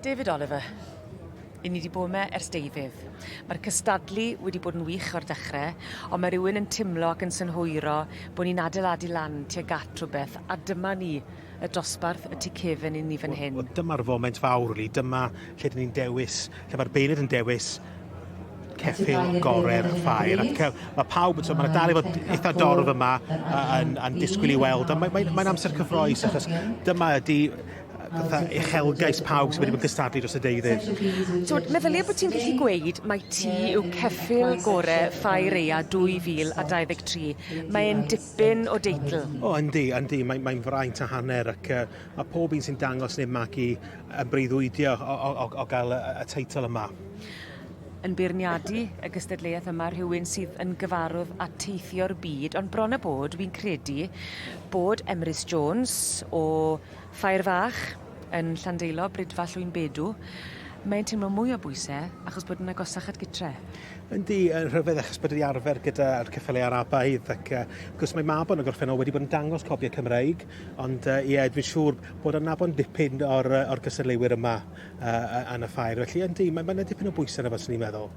David Oliver, 'yn ni 'di bo' 'ma ers deuddydd. Ma'r cystadlu wedi bod yn wych o'r dechre on' ma' rywun yn timlo ac yn synhwyro bo' ni'n adeiladu lan tuag at rhwbeth, a dyma ni, y dosbarth y tu cefen i ni fan hyn. Wel dyma'r foment fawr rili, dyma lle 'dyn ni'n dewis, lle ma'r beirniaid yn dewis ceffyl gore'r ffair ac yy ma' pawb yn sôn ma' 'na dal i fod eitha dorf yma yy yn yn disgwyl i weld a mae mae'n mae'n amser cyffrous achos dyma ydi fatha uchelgais pawb sydd wedi bod yn cystadlu dros y deuddydd. T'wod, meddylia bod ti'n gallu gweud mai ti yw ceffyl gore Ffair Aea 2023. Mae'n dipyn o deitl. O yndi, yndi, mae'n mae fraint a hanner ac uh, mae pob un sy'n dangos neu magu yn breuddwydio o, o, o, o gael y, y teitl yma. Yn beirniadu y gystadleuaeth yma rhywun sydd yn gyfarwydd â teithio'r byd, ond bron a bod, wi'n credu, bod Emrys Jones o Ffair Fach yn Llandeilo, Brydfa Llwynbedw, mae'n teimlo mwy o bwyse achos bod yn agosach at gytre. Yndi, yn rhyfedd achos bod wedi arfer gyda'r ceffylau Arabaidd ac uh, wrth gwrs mae Mabon yn gorffennol wedi bod yn dangos cobiau Cymreig, ond uh, ie, dwi'n siŵr bod yn nabod dipyn o'r, uh, or gystadleuwyr yma uh, yn y ffair. Felly yndi, mae, mae yna dipyn o bwysau yna fo, i'n meddwl.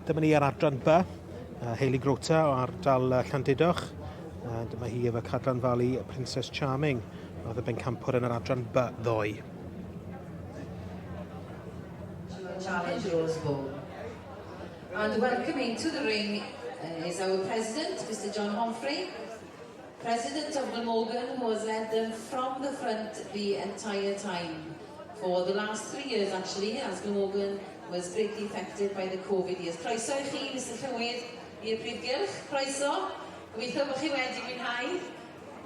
Dyma ni ar adran B, uh, Hayley Grota o ardal uh, Llandudoch. Uh, dyma hi efo Cadlan Valley Princess Charming, oedd y bencampwr yn yr adran B ddoe. Challenge Rose Bowl. And welcoming to the ring uh, is our president, Mr John Humphrey, president of Glamorgan, who has led them from the front the entire time. For the last three years, actually, as Glamorgan was greatly affected by the Covid years. Croeso i chi, Mr Llywydd, i'r Prif Gylch. Croeso. Gobeithio bod chi wedi mwynhau.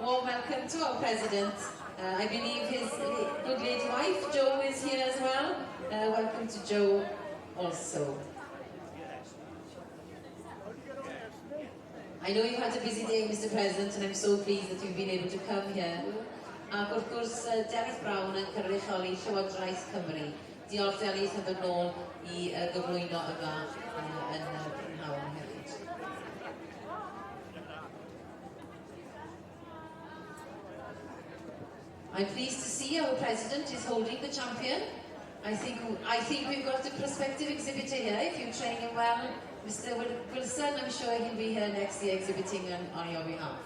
Warm welcome to our president. Uh, I believe his good lady wife, Jo, is here as well. Uh, welcome to Jo also. I know you've had a busy day, Mr President, and I'm so pleased that you've been able to come here. Ac wrth gwrs, Delyth Brown yn cynrychioli Llywodraeth Cymru. Diolch Delyth am ddod nôl i uh, gyflwyno yma uh, yn y prynhawn hefyd. I'm pleased to see our president is holding the champion. I think, I think we've got a prospective exhibitor here. If you train him well, Mr Wilson, I'm sure he'll be here next year exhibiting on, on your behalf.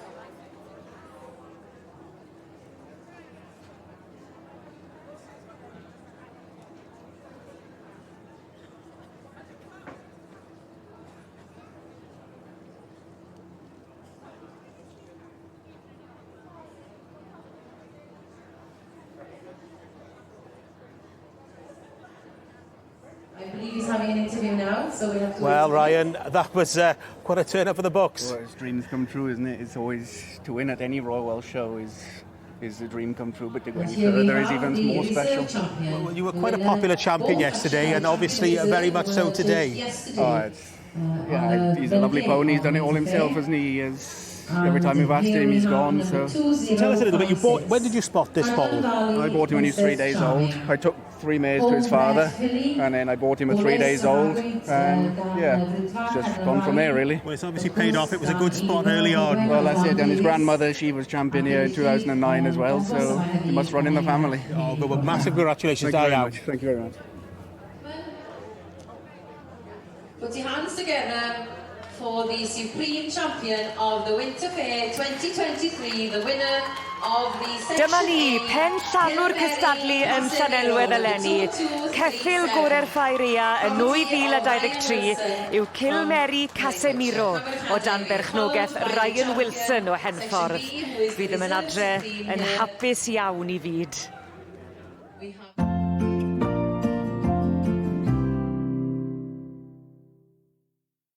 I believe he's having an interview now, so we have to. Well, Ryan, that was uh, quite a turn up for the books. Well, it's dreams come true, isn't it? It's always to win at any Royal Welsh show is is a dream come true, but to go any further is even more special. Well, you were quite a popular champion yesterday, and obviously very much so today. Oh, it's, yeah, he's a lovely pony. He's done it all himself, hasn't he? He has, every time we've asked him, he's gone. So tell us a little bit. You bought. When did you spot this foal? I bought him when he was three days old. I took three mares to his father, and then I bought him at three days old, and yeah, it's just gone from there really. Well, it's obviously paid off. It was a good spot early on. Well, that's it. And his grandmother, she was champion here in 2009 as well, so he must run in the family. Oh, good. Well, massive congratulations, Thank you very much. Thank you very much. Put your hands together for the Supreme Champion of the Winter Fair 2023, the winner of the Section Dyma ni, pen llanw'r cystadlu yn Llanelwedd eleni. Ceffyl gore'r Ffair Aea yn 2023 yw Cilmeri Casemiro o dan berchnogaeth Ryan Wilson o Henffordd. Fydd yn mynd adre yn hapus iawn i fyd.